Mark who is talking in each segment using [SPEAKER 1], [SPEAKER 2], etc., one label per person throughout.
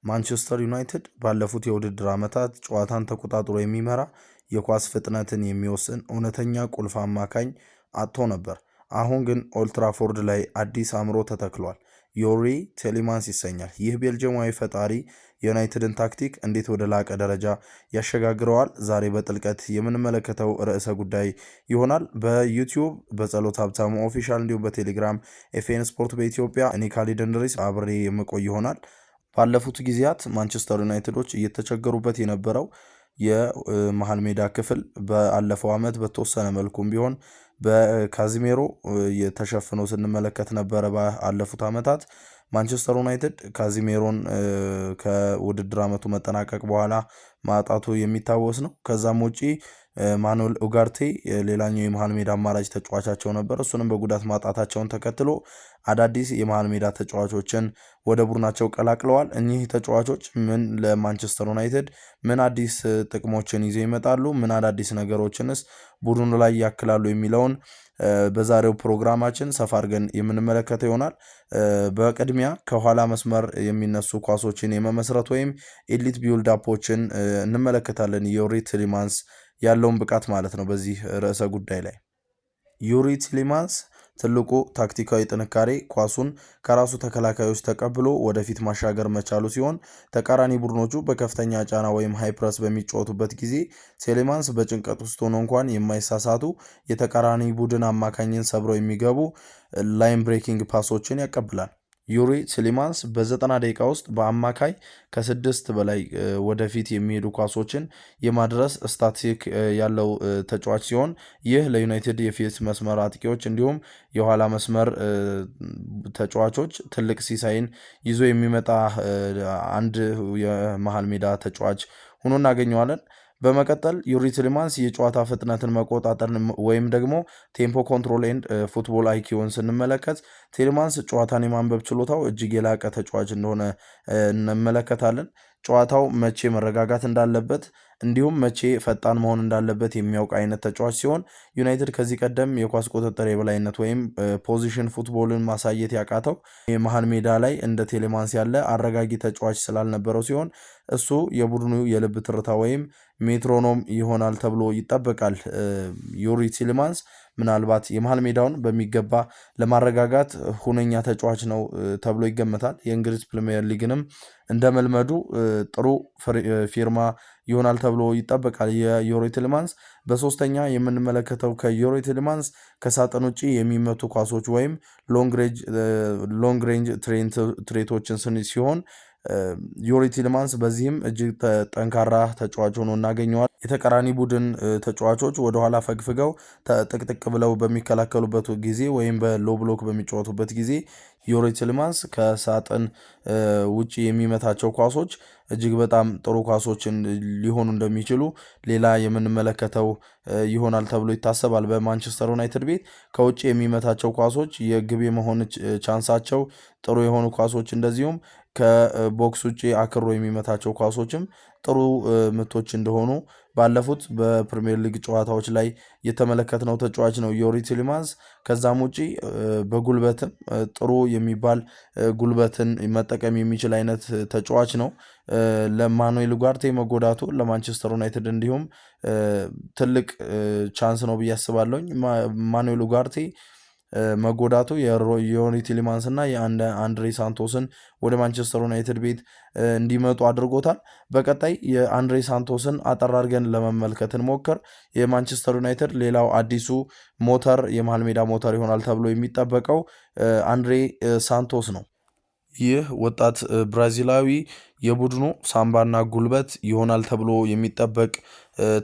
[SPEAKER 1] ማንቸስተር ዩናይትድ ባለፉት የውድድር ዓመታት ጨዋታን ተቆጣጥሮ የሚመራ፣ የኳስ ፍጥነትን የሚወስን እውነተኛ ቁልፍ አማካኝ አጥቶ ነበር። አሁን ግን ኦልትራፎርድ ላይ አዲስ አእምሮ ተተክሏል። ዩሪ ቴሌማንስ ይሰኛል። ይህ ቤልጅየማዊ ፈጣሪ የዩናይትድን ታክቲክ እንዴት ወደ ላቀ ደረጃ ያሸጋግረዋል? ዛሬ በጥልቀት የምንመለከተው ርዕሰ ጉዳይ ይሆናል። በዩቲዩብ በጸሎት ሀብታሙ ኦፊሻል እንዲሁም በቴሌግራም ኤፍኤን ስፖርት በኢትዮጵያ እኔ ካሊድ እንድሪስ አብሬ የምቆይ ይሆናል። ባለፉት ጊዜያት ማንቸስተር ዩናይትዶች እየተቸገሩበት የነበረው የመሀል ሜዳ ክፍል በአለፈው ዓመት በተወሰነ መልኩም ቢሆን በካዚሜሮ ተሸፍኖ ስንመለከት ነበረ። ባለፉት ዓመታት ማንቸስተር ዩናይትድ ካዚሜሮን ከውድድር ዓመቱ መጠናቀቅ በኋላ ማጣቱ የሚታወስ ነው። ከዛም ውጪ ማኑኤል ኡጋርቴ ሌላኛው የመሀል ሜዳ አማራጭ ተጫዋቻቸው ነበር። እሱንም በጉዳት ማጣታቸውን ተከትሎ አዳዲስ የመሀል ሜዳ ተጫዋቾችን ወደ ቡድናቸው ቀላቅለዋል። እኚህ ተጫዋቾች ምን ለማንቸስተር ዩናይትድ ምን አዲስ ጥቅሞችን ይዘው ይመጣሉ፣ ምን አዳዲስ ነገሮችንስ ቡድኑ ላይ ያክላሉ የሚለውን በዛሬው ፕሮግራማችን ሰፋ አድርገን የምንመለከተው ይሆናል። በቅድሚያ ከኋላ መስመር የሚነሱ ኳሶችን የመመስረት ወይም elite build up ኦችን እንመለከታለን። የዩሪ ቲሌማንስ ያለውን ብቃት ማለት ነው። በዚህ ርዕሰ ጉዳይ ላይ ዩሪ ቲሌማንስ ትልቁ ታክቲካዊ ጥንካሬ ኳሱን ከራሱ ተከላካዮች ተቀብሎ ወደፊት ማሻገር መቻሉ ሲሆን፣ ተቃራኒ ቡድኖቹ በከፍተኛ ጫና ወይም high press በሚጫወቱበት ጊዜ ቴሌማንስ በጭንቀት ውስጥ ሆኖ እንኳን የማይሳሳቱ፣ የተቃራኒ ቡድን አማካኝን ሰብረው የሚገቡ line breaking pass ኦችን ያቀብላል። ዩሪ ቲሌማንስ በ90 ደቂቃ ውስጥ በአማካይ ከስድስት በላይ ወደፊት የሚሄዱ ኳሶችን የማድረስ statistic ያለው ተጫዋች ሲሆን፣ ይህ ለዩናይትድ የፊት መስመር አጥቂዎች እንዲሁም የኋላ መስመር ተጫዋቾች ትልቅ ሲሳይን ይዞ የሚመጣ አንድ የመሀል ሜዳ ተጫዋች ሆኖ እናገኘዋለን። በመቀጠል ዩሪ ቲሌማንስ የጨዋታ ፍጥነትን መቆጣጠር ወይም ደግሞ tempo control and football IQ ን ስንመለከት፣ ቲሌማንስ ጨዋታን የማንበብ ችሎታው እጅግ የላቀ ተጫዋች እንደሆነ እንመለከታለን። ጨዋታው መቼ መረጋጋት እንዳለበት እንዲሁም መቼ ፈጣን መሆን እንዳለበት የሚያውቅ አይነት ተጫዋች ሲሆን፣ ዩናይትድ ከዚህ ቀደም የኳስ ቁጥጥር የበላይነት ወይም possession football ን ማሳየት ያቃተው የመሀል ሜዳ ላይ እንደ ቴሌማንስ ያለ አረጋጊ ተጫዋች ስላልነበረው ሲሆን፣ እሱ የቡድኑ የልብ ትርታ ወይም metronome ይሆናል ተብሎ ይጠበቃል። ዩሪ ቲሌማንስ ምናልባት የመሀል ሜዳውን በሚገባ ለማረጋጋት ሁነኛ ተጫዋች ነው ተብሎ ይገመታል። የእንግሊዝ ፕሪሚየር ሊግንም እንደ መልመዱ ጥሩ ፊርማ ይሆናል ተብሎ ይጠበቃል። የዩሪ ቲሌማንስ በሶስተኛ የምንመለከተው ከዩሪ ቲሌማንስ ከሳጥን ውጭ የሚመቱ ኳሶች ወይም long range threat ኦችን ሲሆን፣ ዩሪ ቲሌማንስ በዚህም እጅግ ጠንካራ ተጫዋች ሆኖ እናገኘዋል። የተቃራኒ ቡድን ተጫዋቾች ወደኋላ ፈግፍገው ጥቅጥቅ ብለው በሚከላከሉበት ጊዜ ወይም በ low block በሚጫወቱበት ጊዜ ዩሪ ቲሌማንስ ከሳጥን ውጭ የሚመታቸው ኳሶች እጅግ በጣም ጥሩ ኳሶችን ሊሆኑ እንደሚችሉ ሌላ የምንመለከተው ይሆናል ተብሎ ይታሰባል። በማንቸስተር ዩናይትድ ቤት ከውጭ የሚመታቸው ኳሶች የግብ የመሆን chance ኣቸው ጥሩ የሆኑ ኳሶች፣ እንደዚሁም ከ box ውጭ አክሮ የሚመታቸው ኳሶችም ጥሩ ምቶች እንደሆኑ ባለፉት በፕሪሚየር ሊግ ጨዋታዎች ላይ የተመለከትነው ተጫዋች ነው ዩሪ ቲሌማንስ። ከዛም ውጪ በጉልበትም ጥሩ የሚባል ጉልበትን መጠቀም የሚችል አይነት ተጫዋች ነው። ለማኑኤል ኡጋርቴ መጎዳቱ ለማንቸስተር ዩናይትድ እንዲሁም ትልቅ chance ነው ብዬ አስባለሁኝ። ማኑኤል ኡጋርቴ መጎዳቱ የዩሪ ቲሌማንስ እና የአንድሬ ሳንቶስን ወደ ማንቸስተር ዩናይትድ ቤት እንዲመጡ አድርጎታል። በቀጣይ የአንድሬ ሳንቶስን አጠር አድርገን ለመመልከት እንሞክር። የማንቸስተር ዩናይትድ ሌላው አዲሱ ሞተር፣ የመሀል ሜዳ ሞተር ይሆናል ተብሎ የሚጠበቀው አንድሬ ሳንቶስ ነው። ይህ ወጣት ብራዚላዊ የቡድኑ ሳምባና ጉልበት ይሆናል ተብሎ የሚጠበቅ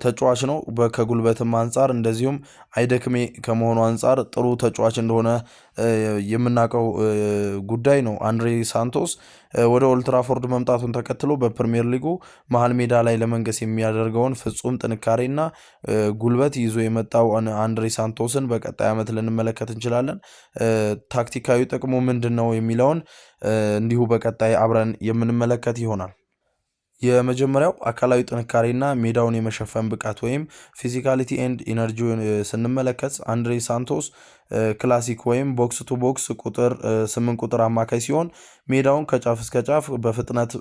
[SPEAKER 1] ተጫዋች ነው። ከጉልበትም አንጻር እንደዚሁም አይደክሜ ከመሆኑ አንጻር ጥሩ ተጫዋች እንደሆነ የምናውቀው ጉዳይ ነው። አንድሬ ሳንቶስ ወደ ኦልትራፎርድ መምጣቱን ተከትሎ በፕሪሚየር ሊጉ መሀል ሜዳ ላይ ለመንገስ የሚያደርገውን ፍጹም ጥንካሬና ጉልበት ይዞ የመጣው አንድሬ ሳንቶስን በቀጣይ ዓመት ልንመለከት እንችላለን። ታክቲካዊ ጥቅሙ ምንድን ነው የሚለውን እንዲሁ በቀጣይ አብረን የምንመለከት ይሆናል። የመጀመሪያው አካላዊ ጥንካሬና ሜዳውን የመሸፈን ብቃት ወይም physicality and energy ስንመለከት፣ አንድሬ ሳንቶስ Classic ወይም box to box ቁጥር 8 ቁጥር አማካይ ሲሆን ሜዳውን ከጫፍ እስከ ጫፍ በፍጥነት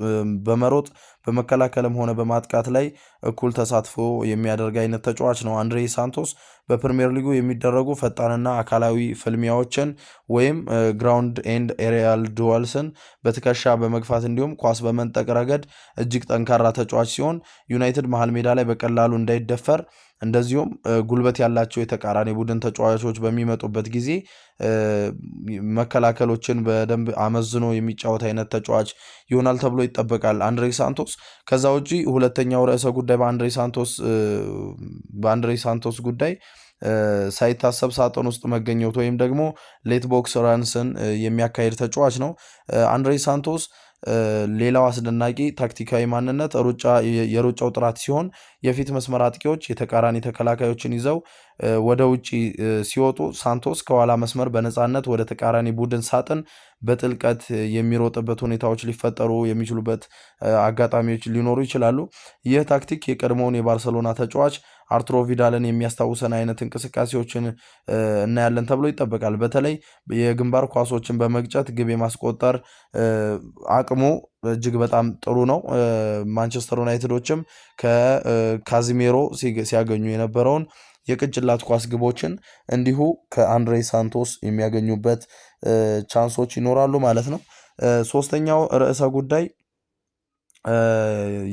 [SPEAKER 1] በመሮጥ በመከላከልም ሆነ በማጥቃት ላይ እኩል ተሳትፎ የሚያደርግ አይነት ተጫዋች ነው። አንድሬ ሳንቶስ በፕሪሚየር ሊጉ የሚደረጉ ፈጣንና አካላዊ ፍልሚያዎችን ወይም ground and aerial duels ን በትከሻ በመግፋት እንዲሁም ኳስ በመንጠቅ ረገድ እጅግ ጠንካራ ተጫዋች ሲሆን ዩናይትድ መሀል ሜዳ ላይ በቀላሉ እንዳይደፈር እንደዚሁም ጉልበት ያላቸው የተቃራኒ ቡድን ተጫዋቾች በሚመጡበት ጊዜ መከላከሎችን በደንብ አመዝኖ የሚጫወት አይነት ተጫዋች ይሆናል ተብሎ ይጠበቃል አንድሬ ሳንቶስ። ከዛ ውጪ ሁለተኛው ርዕሰ ጉዳይ በአንድሬ ሳንቶስ ጉዳይ ሳይታሰብ ሳጥን ውስጥ መገኘት ወይም ደግሞ late box runs ን የሚያካሂድ ተጫዋች ነው። አንድሬ ሳንቶስ ሌላው አስደናቂ ታክቲካዊ ማንነት ሩጫ የሩጫው ጥራት ሲሆን የፊት መስመር አጥቂዎች የተቃራኒ ተከላካዮችን ይዘው ወደ ውጪ ሲወጡ ሳንቶስ ከኋላ መስመር በነፃነት ወደ ተቃራኒ ቡድን ሳጥን በጥልቀት የሚሮጥበት ሁኔታዎች ሊፈጠሩ የሚችሉበት አጋጣሚዎች ሊኖሩ ይችላሉ። ይህ ታክቲክ የቀድሞውን የባርሰሎና ተጫዋች አርቱሮ ቪዳልን የሚያስታውሰን አይነት እንቅስቃሴዎችን እናያለን ተብሎ ይጠበቃል። በተለይ የግንባር ኳሶችን በመግጨት ግብ የማስቆጠር አቅሙ እጅግ በጣም ጥሩ ነው። ማንቸስተር ዩናይትዶችም ከካዚሜሮ ሲያገኙ የነበረውን የቅንጭላት ኳስ ግቦችን እንዲሁ ከአንድሬ ሳንቶስ የሚያገኙበት chance ኦች ይኖራሉ ማለት ነው። ሶስተኛው ርዕሰ ጉዳይ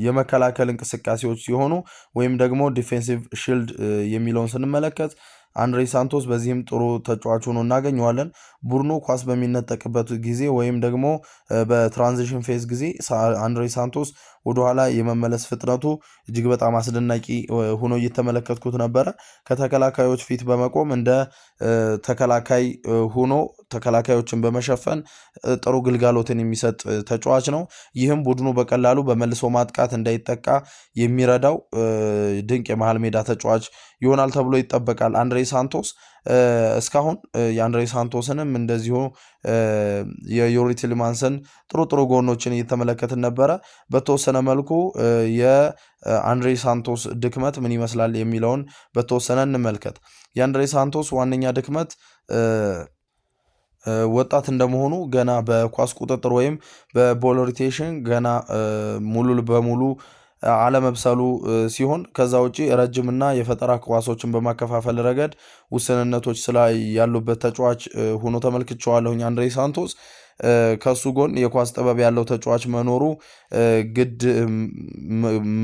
[SPEAKER 1] የመከላከል እንቅስቃሴዎች ሲሆኑ ወይም ደግሞ defensive shield የሚለውን ስንመለከት አንድሬ ሳንቶስ በዚህም ጥሩ ተጫዋች ሆኖ እናገኘዋለን። ቡድኑ ኳስ በሚነጠቅበት ጊዜ ወይም ደግሞ በ transition phase ጊዜ አንድሬ ሳንቶስ ወደኋላ የመመለስ ፍጥነቱ እጅግ በጣም አስደናቂ ሆኖ እየተመለከትኩት ነበረ። ከተከላካዮች ፊት በመቆም እንደ ተከላካይ ሆኖ ተከላካዮችን በመሸፈን ጥሩ ግልጋሎትን የሚሰጥ ተጫዋች ነው። ይህም ቡድኑ በቀላሉ በመልሶ ማጥቃት እንዳይጠቃ የሚረዳው ድንቅ የመሃል ሜዳ ተጫዋች ይሆናል ተብሎ ይጠበቃል። አንድሬ ሳንቶስ እስካሁን የአንድሬ ሳንቶስንም እንደዚሁ የዩሪ ቲልማንስን ጥሩ ጥሩ ጎኖችን እየተመለከትን ነበረ። በተወሰነ መልኩ የአንድሬ ሳንቶስ ድክመት ምን ይመስላል የሚለውን በተወሰነ እንመልከት። የአንድሬ ሳንቶስ ዋነኛ ድክመት ወጣት እንደመሆኑ ገና በኳስ ቁጥጥር ወይም በ ball rotation ገና ሙሉ በሙሉ አለመብሰሉ ሲሆን ከዛ ውጪ ረጅምና የፈጠራ ኳሶችን በማከፋፈል ረገድ ውስንነቶች ስላ ያሉበት ተጫዋች ሆኖ ተመልክቼዋለሁኝ። አንድሬ ሳንቶስ ከሱ ጎን የኳስ ጥበብ ያለው ተጫዋች መኖሩ ግድ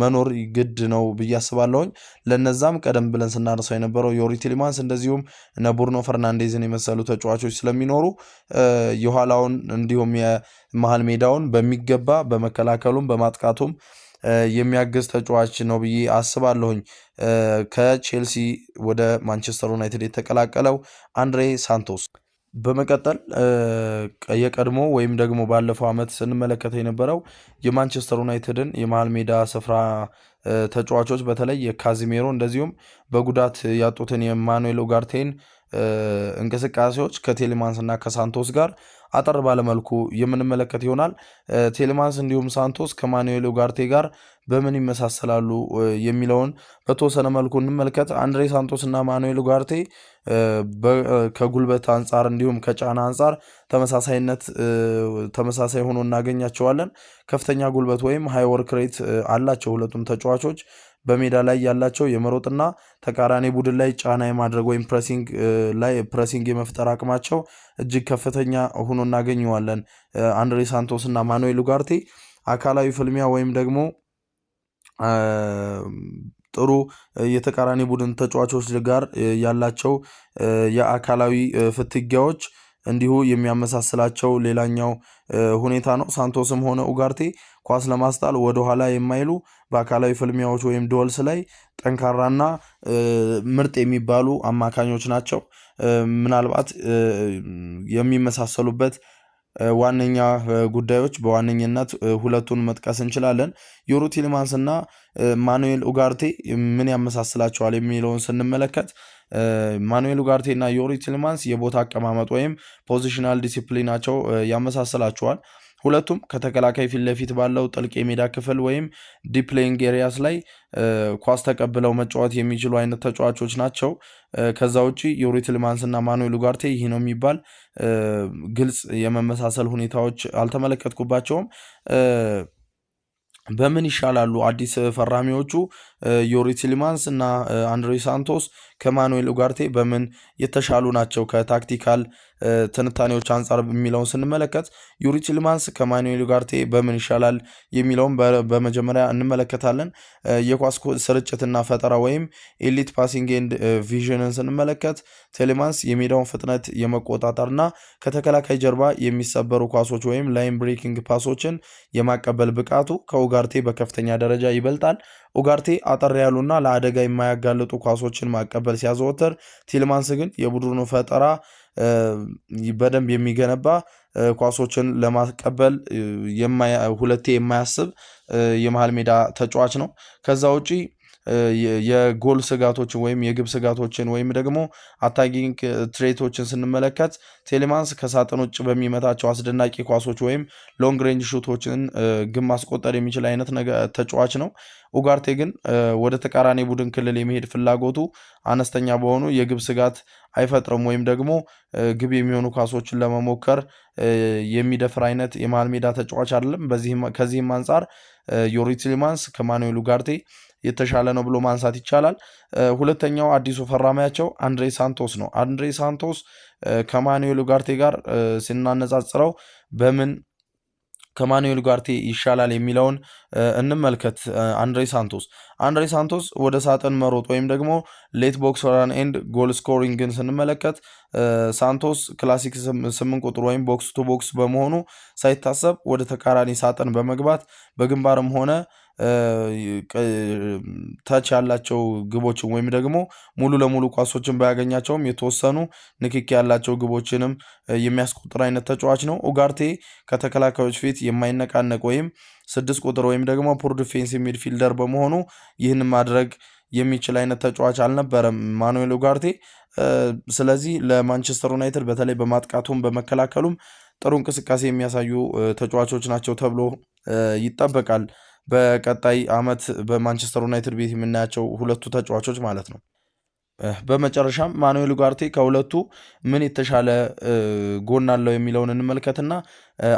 [SPEAKER 1] መኖር ግድ ነው ብዬ አስባለሁኝ። ለነዛም ቀደም ብለን ስናነሳው የነበረው ዮሪ ቲሊማንስ እንደዚሁም እነ ብሩኖ ፈርናንዴዝን የመሰሉ ተጫዋቾች ስለሚኖሩ የኋላውን እንዲሁም የመሀል ሜዳውን በሚገባ በመከላከሉም በማጥቃቱም የሚያግዝ ተጫዋች ነው ብዬ አስባለሁኝ። ከቼልሲ ወደ ማንቸስተር ዩናይትድ የተቀላቀለው አንድሬ ሳንቶስ። በመቀጠል የቀድሞ ወይም ደግሞ ባለፈው ዓመት ስንመለከተው የነበረው የማንቸስተር ዩናይትድን የመሀል ሜዳ ስፍራ ተጫዋቾች በተለይ የካዚሜሮ እንደዚሁም በጉዳት ያጡትን የማኑኤል ኡጋርቴን እንቅስቃሴዎች ከቴሌማንስ እና ከሳንቶስ ጋር አጠር ባለመልኩ የምንመለከት ይሆናል። ቴሌማንስ እንዲሁም ሳንቶስ ከማኑኤል ኡጋርቴ ጋር በምን ይመሳሰላሉ የሚለውን በተወሰነ መልኩ እንመልከት። አንድሬ ሳንቶስ እና ማኑኤል ኡጋርቴ ከጉልበት አንጻር እንዲሁም ከጫና አንጻር ተመሳሳይነት ተመሳሳይ ሆኖ እናገኛቸዋለን። ከፍተኛ ጉልበት ወይም high work rate አላቸው ሁለቱም ተጫዋቾች። በሜዳ ላይ ያላቸው የመሮጥና ተቃራኒ ቡድን ላይ ጫና የማድረግ ወይም pressing ላይ pressing የመፍጠር አቅማቸው እጅግ ከፍተኛ ሆኖ እናገኘዋለን። አንድሬ ሳንቶስ እና ማኑኤል ኡጋርቴ አካላዊ ፍልሚያ ወይም ደግሞ ጥሩ የተቃራኒ ቡድን ተጫዋቾች ጋር ያላቸው የአካላዊ ፍትጊያዎች እንዲሁ የሚያመሳስላቸው ሌላኛው ሁኔታ ነው። ሳንቶስም ሆነ ኡጋርቴ ኳስ ለማስጣል ወደኋላ የማይሉ በአካላዊ ፍልሚያዎች ወይም duels ላይ ጠንካራና ምርጥ የሚባሉ አማካኞች ናቸው። ምናልባት የሚመሳሰሉበት ዋነኛ ጉዳዮች በዋነኝነት ሁለቱን መጥቀስ እንችላለን። ዩሪ ቲልማንስ እና ማኑኤል ኡጋርቴ ምን ያመሳስላቸዋል የሚለውን ስንመለከት ማኑኤል ኡጋርቴ እና ዩሪ ቲልማንስ የቦታ አቀማመጥ ወይም positional discipline ኣቸው ያመሳስላቸዋል። ሁለቱም ከተከላካይ ፊት ለፊት ባለው ጥልቅ የሜዳ ክፍል ወይም deep lying areas ላይ ኳስ ተቀብለው መጫወት የሚችሉ አይነት ተጫዋቾች ናቸው። ከዛ ውጪ ዩሪ ቲልማንስ እና ማኑኤል ኡጋርቴ ይህ ነው የሚባል ግልጽ የመመሳሰል ሁኔታዎች አልተመለከትኩባቸውም። በምን ይሻላሉ አዲስ ፈራሚዎቹ ዩሪ ቲልማንስ እና አንድሬ ሳንቶስ ከማኑኤል ኡጋርቴ በምን የተሻሉ ናቸው ከ tactical ትንታኔዎች አንጻር የሚለውን ስንመለከት፣ ዩሪ ቲልማንስ ከማኑኤል ኡጋርቴ በምን ይሻላል የሚለውን በመጀመሪያ እንመለከታለን። የኳስ ስርጭትና ፈጠራ ወይም elite passing and vision ን ስንመለከት፣ ቲልማንስ የሜዳውን ፍጥነት የመቆጣጠርና ከተከላካይ ጀርባ የሚሰበሩ ኳሶች ወይም line breaking pass ኦችን የማቀበል ብቃቱ ከኡጋርቴ በከፍተኛ ደረጃ ይበልጣል። ኡጋርቴ አጠር ያሉና ለአደጋ የማያጋልጡ ኳሶችን ማቀበል ሲያዘወትር፣ ቲልማንስ ግን የቡድኑ ፈጠራ በደንብ የሚገነባ፣ ኳሶችን ለማቀበል ሁለቴ የማያስብ የመሀል ሜዳ ተጫዋች ነው። ከዛ ውጪ የጎል ስጋቶችን ወይም የግብ ስጋቶችን ወይም ደግሞ attacking threat ኦችን ስንመለከት፣ ቲልማንስ ከሳጥን ውጭ በሚመታቸው አስደናቂ ኳሶች ወይም long range shot ኦችን ግብ ማስቆጠር የሚችል አይነት ተጫዋች ነው። ኡጋርቴ ግን ወደ ተቃራኒ ቡድን ክልል የመሄድ ፍላጎቱ አነስተኛ በመሆኑ የግብ ስጋት አይፈጥርም ወይም ደግሞ ግብ የሚሆኑ ኳሶችን ለመሞከር የሚደፍር አይነት የመሀል ሜዳ ተጫዋች አይደለም። ከዚህም አንጻር ዩሪ ቲልማንስ ከማኑኤል ኡጋርቴ የተሻለ ነው ብሎ ማንሳት ይቻላል። ሁለተኛው አዲሱ ፈራሚያቸው አንድሬ ሳንቶስ ነው። አንድሬ ሳንቶስ ከማኑኤል ኡጋርቴ ጋር ስናነጻጽረው በምን ከማኑኤል ኡጋርቴ ይሻላል የሚለውን እንመልከት። አንድሬ ሳንቶስ ወደ ሳጥን መሮጥ ወይም ደግሞ late box run and goal scoring ን ስንመለከት፣ ሳንቶስ classic 8 ቁጥር ወይም box to box በመሆኑ ሳይታሰብ ወደ ተቃራኒ ሳጥን በመግባት በግንባርም ሆነ touch ያላቸው ግቦችን ወይም ደግሞ ሙሉ ለሙሉ ኳሶችን ባያገኛቸውም የተወሰኑ ንክኪ ያላቸው ግቦችንም የሚያስቆጥር አይነት ተጫዋች ነው። ኡጋርቴ ከተከላካዮች ፊት የማይነቃነቅ ወይም 6 ቁጥር ወይም ደግሞ pure defensive midfielder በመሆኑ ይህን ማድረግ የሚችል አይነት ተጫዋች አልነበረም ማኑኤል ኡጋርቴ። ስለዚህ ለማንቸስተር ዩናይትድ በተለይ በማጥቃቱም በመከላከሉም ጥሩ እንቅስቃሴ የሚያሳዩ ተጫዋቾች ናቸው ተብሎ ይጠበቃል። በቀጣይ አመት በማንቸስተር ዩናይትድ ቤት የምናያቸው ሁለቱ ተጫዋቾች ማለት ነው። በመጨረሻም ማኑኤል ኡጋርቴ ከሁለቱ ምን የተሻለ ጎን አለው የሚለውን እንመልከትና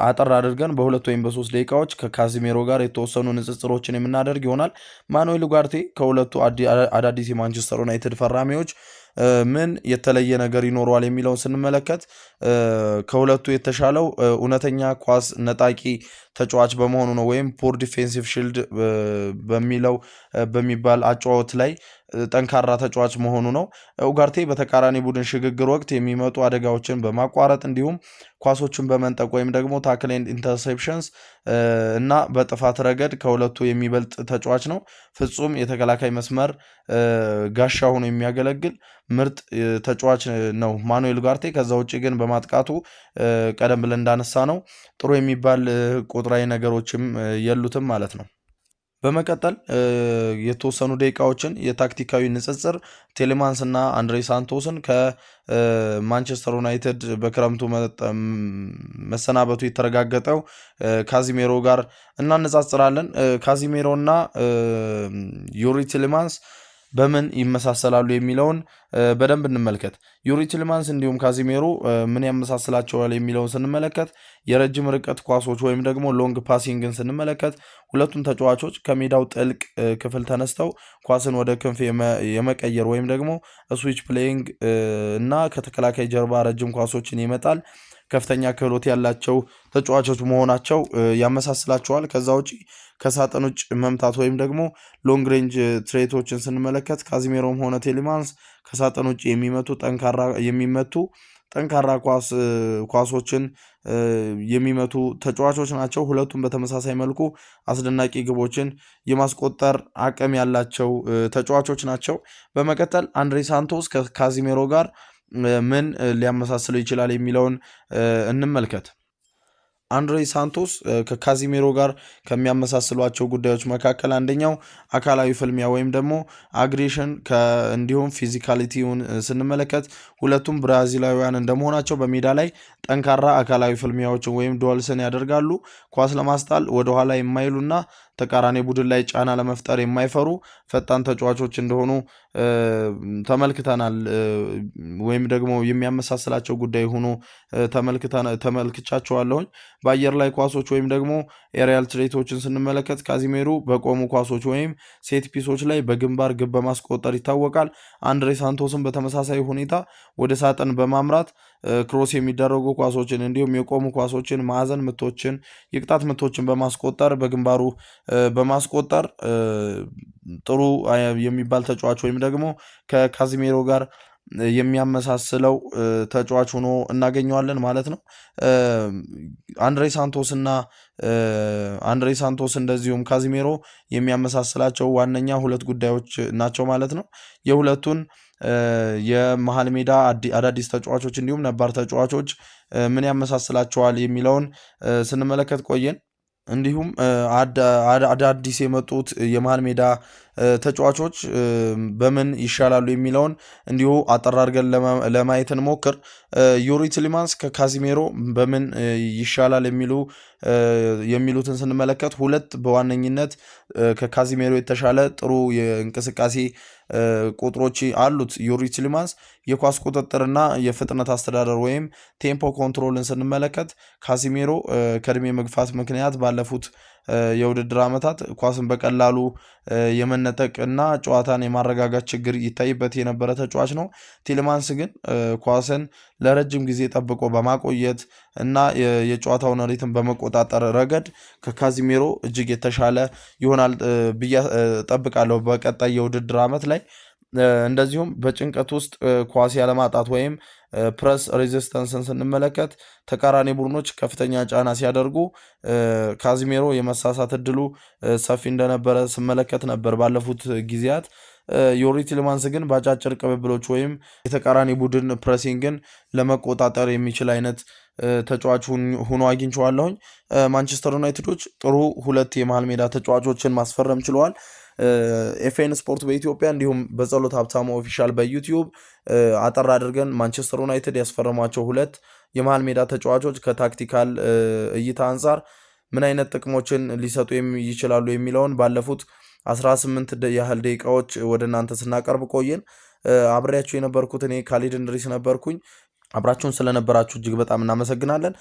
[SPEAKER 1] አጠር አድርገን በ2 ወይም በ3 ደቂቃዎች ከካዚሜሮ ጋር የተወሰኑ ንጽጽሮችን የምናደርግ ይሆናል። ማኑኤል ኡጋርቴ ከሁለቱ አዳዲስ የማንቸስተር ዩናይትድ ፈራሚዎች ምን የተለየ ነገር ይኖረዋል የሚለውን ስንመለከት፣ ከሁለቱ የተሻለው እውነተኛ ኳስ ነጣቂ ተጫዋች በመሆኑ ነው። ወይም pure defensive shield በሚለው በሚባል አጨዋወት ላይ ጠንካራ ተጫዋች መሆኑ ነው። ኡጋርቴ በተቃራኒ ቡድን ሽግግር ወቅት የሚመጡ አደጋዎችን በማቋረጥ እንዲሁም ኳሶችን በመንጠቅ ወይም ደግሞ tackle and interceptions እና በጥፋት ረገድ ከሁለቱ የሚበልጥ ተጫዋች ነው። ፍጹም የተከላካይ መስመር ጋሻ ሆኖ የሚያገለግል ምርጥ ተጫዋች ነው ማኑኤል ኡጋርቴ። ከዛ ውጭ ግን በማጥቃቱ ቀደም ብለን እንዳነሳነው ጥሩ የሚባል ቁጥራዊ ነገሮችም የሉትም ማለት ነው። በመቀጠል የተወሰኑ ደቂቃዎችን የታክቲካዊ ንጽጽር ቴሌማንስ እና አንድሬ ሳንቶስን ከማንቸስተር ዩናይትድ በክረምቱ መሰናበቱ የተረጋገጠው ካዚሜሮ ጋር እናነጻጽራለን። ካዚሜሮ እና ዩሪ ቴሌማንስ በምን ይመሳሰላሉ የሚለውን በደንብ እንመልከት። ዩሪ ቲልማንስ እንዲሁም ካዚሜሮ ምን ያመሳስላቸዋል የሚለውን ስንመለከት፣ የረጅም ርቀት ኳሶች ወይም ደግሞ long passing ን ስንመለከት፣ ሁለቱም ተጫዋቾች ከሜዳው ጥልቅ ክፍል ተነስተው ኳስን ወደ ክንፍ የመቀየር ወይም ደግሞ switch playing እና ከተከላካይ ጀርባ ረጅም ኳሶችን ይመጣል ከፍተኛ ክህሎት ያላቸው ተጫዋቾች መሆናቸው ያመሳስላቸዋል። ከዛ ውጪ ከሳጥን ውጭ መምታት ወይም ደግሞ long range threat ኦችን ስንመለከት፣ ካዚሜሮም ሆነ ቴሌማንስ ከሳጥን ውጭ የሚመቱ ጠንካራ ኳሶችን የሚመቱ ተጫዋቾች ናቸው። ሁለቱም በተመሳሳይ መልኩ አስደናቂ ግቦችን የማስቆጠር አቅም ያላቸው ተጫዋቾች ናቸው። በመቀጠል አንድሬ ሳንቶስ ከካዚሜሮ ጋር ምን ሊያመሳስለው ይችላል የሚለውን እንመልከት። አንድሬ ሳንቶስ ከካዚሜሮ ጋር ከሚያመሳስሏቸው ጉዳዮች መካከል አንደኛው አካላዊ ፍልሚያ ወይም ደግሞ aggression እንዲሁም physicality ውን ስንመለከት ሁለቱም ብራዚላዊያን እንደመሆናቸው በሜዳ ላይ ጠንካራ አካላዊ ፍልሚያዎችን ወይም duels ን ያደርጋሉ። ኳስ ለማስጣል ወደኋላ የማይሉና ተቃራኒ ቡድን ላይ ጫና ለመፍጠር የማይፈሩ ፈጣን ተጫዋቾች እንደሆኑ ተመልክተናል። ወይም ደግሞ የሚያመሳስላቸው ጉዳይ ሆኖ ተመልክቻቸዋለሁኝ። በአየር ላይ ኳሶች ወይም ደግሞ aerial threat ኦችን ስንመለከት ካዚሜሮ በቆሙ ኳሶች ወይም set piece ኦች ላይ በግንባር ግብ በማስቆጠር ይታወቃል። አንድሬ ሳንቶስን በተመሳሳይ ሁኔታ ወደ ሳጥን በማምራት cross የሚደረጉ ኳሶችን እንዲሁም የቆሙ ኳሶችን፣ ማዕዘን ምቶችን፣ የቅጣት ምቶችን በማስቆጠር በግንባሩ በማስቆጠር ጥሩ የሚባል ተጫዋች ወይም ደግሞ ከካዚሜሮ ጋር የሚያመሳስለው ተጫዋች ሆኖ እናገኘዋለን ማለት ነው። አንድሬ ሳንቶስ እና አንድሬ ሳንቶስ እንደዚሁም ካዚሜሮ የሚያመሳስላቸው ዋነኛ ሁለት ጉዳዮች ናቸው ማለት ነው። የሁለቱን የመሀል ሜዳ አዳዲስ ተጫዋቾች እንዲሁም ነባር ተጫዋቾች ምን ያመሳስላቸዋል የሚለውን ስንመለከት ቆየን። እንዲሁም አዳዲስ የመጡት የመሀል ሜዳ ተጫዋቾች በምን ይሻላሉ የሚለውን እንዲሁ አጠር አድርገን ለማየት እንሞክር። ዩሪ ቲሊማንስ ከካዚሜሮ በምን ይሻላል የሚሉትን ስንመለከት ሁለት በዋነኝነት ከካዚሜሮ የተሻለ ጥሩ የእንቅስቃሴ ቁጥሮች አሉት። ዩሪ ቲሊማንስ የኳስ ቁጥጥርና የፍጥነት አስተዳደር ወይም tempo control ን ስንመለከት ካዚሜሮ ከእድሜ መግፋት ምክንያት ባለፉት የውድድር ዓመታት ኳስን በቀላሉ የመነጠቅ እና ጨዋታን የማረጋጋት ችግር ይታይበት የነበረ ተጫዋች ነው። ቲሊማንስ ግን ኳስን ለረጅም ጊዜ ጠብቆ በማቆየት እና የጨዋታውን rhythm በመቆጣጠር ረገድ ከካዚሜሮ እጅግ የተሻለ ይሆናል ብዬ እጠብቃለሁ በቀጣይ የውድድር ዓመት ላይ። እንደዚሁም በጭንቀት ውስጥ ኳስ ያለማጣት ወይም press resistance ን ስንመለከት ተቃራኒ ቡድኖች ከፍተኛ ጫና ሲያደርጉ ካዚሜሮ የመሳሳት እድሉ ሰፊ እንደነበረ ስመለከት ነበር ባለፉት ጊዜያት። ዩሪ ቲሊማንስ ግን በአጫጭር ቅብብሎች ወይም የተቃራኒ ቡድን pressing ን ለመቆጣጠር የሚችል አይነት ተጫዋች ሆኖ አግኝቼዋለሁኝ። ማንቸስተር ዩናይትዶች ጥሩ ሁለት የመሀል ሜዳ ተጫዋቾችን ማስፈረም ችለዋል። ኤፍኤን ስፖርት በኢትዮጵያ እንዲሁም በጸሎት ሀብታሙ official በዩቲዩብ አጠር አድርገን ማንቸስተር ዩናይትድ ያስፈረሟቸው ሁለት የመሀል ሜዳ ተጫዋቾች ከ tactical እይታ አንጻር ምን አይነት ጥቅሞችን ሊሰጡ ይችላሉ የሚለውን ባለፉት 18 ያህል ደቂቃዎች ወደ እናንተ ስናቀርብ ቆየን። አብሬያችሁ የነበርኩት እኔ ካሊድ እንድሪስ ነበርኩኝ። አብራችሁን ስለነበራችሁ እጅግ በጣም እናመሰግናለን።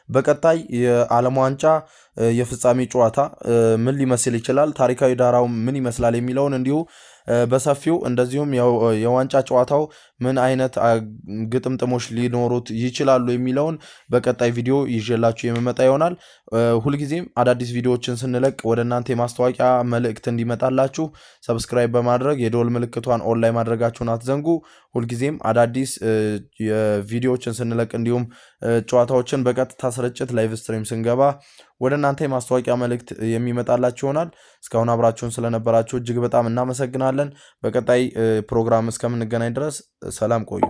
[SPEAKER 1] በቀጣይ የዓለም ዋንጫ የፍጻሜ ጨዋታ ምን ሊመስል ይችላል፣ ታሪካዊ ዳራው ምን ይመስላል የሚለውን እንዲሁ በሰፊው እንደዚሁም የዋንጫ ጨዋታው ምን አይነት ግጥምጥሞች ሊኖሩት ይችላሉ የሚለውን በቀጣይ ቪዲዮ ይዤላችሁ የምመጣ ይሆናል። ሁልጊዜም አዳዲስ ቪዲዮዎችን ስንለቅ ወደ እናንተ የማስታወቂያ መልእክት እንዲመጣላችሁ subscribe በማድረግ የደወል ምልክቷን ኦንላይን ማድረጋችሁን አትዘንጉ። ሁልጊዜም አዳዲስ ቪዲዮዎችን ስንለቅ እንዲሁም ጨዋታዎችን በቀጥታ ስርጭት live stream ስንገባ ወደ እናንተ የማስታወቂያ መልእክት የሚመጣላችሁ ይሆናል። እስካሁን አብራችሁን ስለነበራችሁ እጅግ በጣም እናመሰግናለን። በቀጣይ ፕሮግራም እስከምንገናኝ ድረስ ሰላም ቆዩ።